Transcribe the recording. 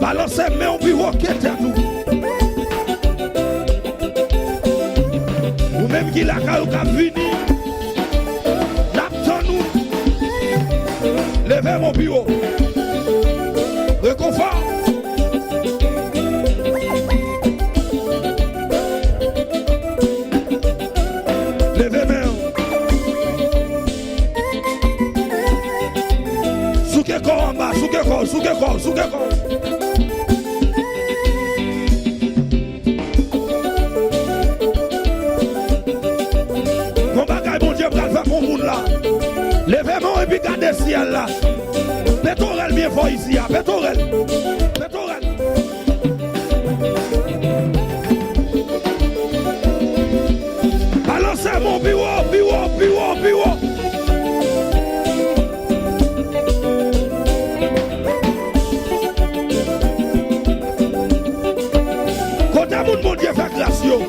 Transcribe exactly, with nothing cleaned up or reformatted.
Balanse men w pi wo ke tèt ou. Ou menm ki lakay ou k ap vini, n ap tann ou. Leve men w pi wo. Rekonfò. Leve men w. Souke kò w anba, souke kò, souke kò, souke kò. Gon bagay Bondye pral fè pou moun la. Leve men w epi gade syèl la. Pete orèl byen fò isi a. Pete orèl. Pete orèl. Balanse men w pi wo, pi wo, pi wo, pi wo. Kote moun Bondye fè gras yo?